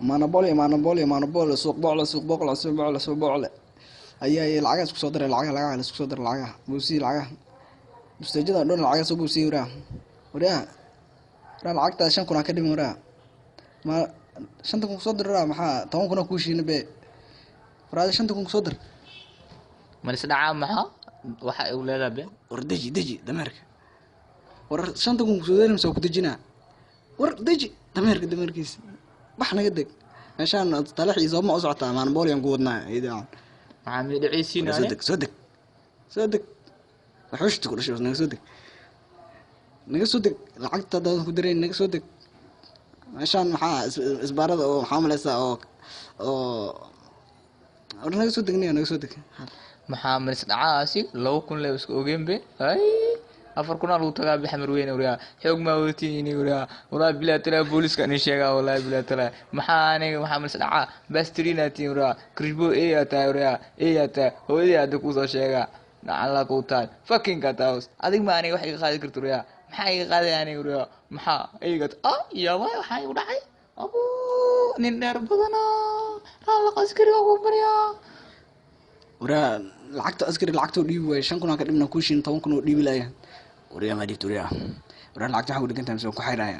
Manabole, manabole, manabole, suuq bocle, suuq bocle, suuq bocle, suuq bocle. Ayaa lacagaha isku soo diray, lacagaha, lacagaha la isku soo diray, lacagaha buusiyi, lacagaha mustaajada dhan, lacagaha soo buusiyi. Waraa, waraa, waraa, lacagtaa 5,000 aa ka dhiman. Waraa, ma 5-ta kun kusoo dir? Waraa, maxaa 10,000 aa kuu shiina be? Waraa, 5-ta kun kusoo dir. Malis dhacaa, maxaa waxa igu leedahay be? War deji, deji dameerka. War 5-ta kun kusoo diri mise waa ku dejinaa? War deji dameerka, dameerkiisa bax, naga deg meeshaan. Talax iyo sooma u socotaa? Maanbooliyan ku wadnaa iyada. Maxaa mi dhacaysiin? Soo deg, soo deg, soo deg. Waxushta ku dhashay, naga soo deg, naga soo deg. Lacagta haddaadan ku darayn, naga soo deg meeshaan. Maxaa isbaarada oo maxaa malaysaa oo war naga soo degniyo, naga soo deg. Maxaa malis dhacaasi? 2,000 le iska ogeen be. Ay, 4,000 aa lagu tagaa be Xamar Weyne. Waryaa, xoog maa wadatiin? Waryaa, walaahi bilaa talaa, booliska nin sheegaa. Walaahi bilaa talaa, maxaa aniga, maxaa malis dhacaa? Bastrina tiin waryaa, krishbo eyaa tahay. Waryaa, eyaa tahay, hooyadii hadda kuusoo sheegaa, nacalla kuu tahay, fucking house. Adig ma aniga wax iga qaadi karto? Waryaa, maxaa iga qaaday aniga? Waryaa, maxaa iga ah? Yaabay, waxaa igu dhacay abu nin dheer badanaa. Raalaqa, askariga ku baryaa. Waraa, lacagta askari lacagtoo dhiibi waaye. 5,000 aan ka dhibna kuushin, 10,000 oo dhiibi laaya. Waryaa, maa dhiibta? Waryaa, waraa, lacagta waxaa ku dhigan tahay mise waan ku xayraya?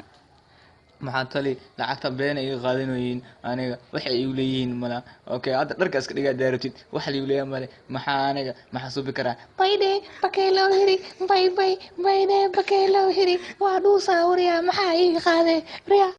Maxaa tali? Lacagta beena iga qaadanayiin, aniga waxay igu leeyihiin mala. Okay, hadda dharka iska dhigaa daaratid, wax la igu leeyahay male. Maxaa aniga, maxaa subi karaa? Bayde bakeelow hiri, bay bay bayde bakeelow hiri, waa dhuusaa. Waryaa, maxaa iiga qaaday? Waryaa.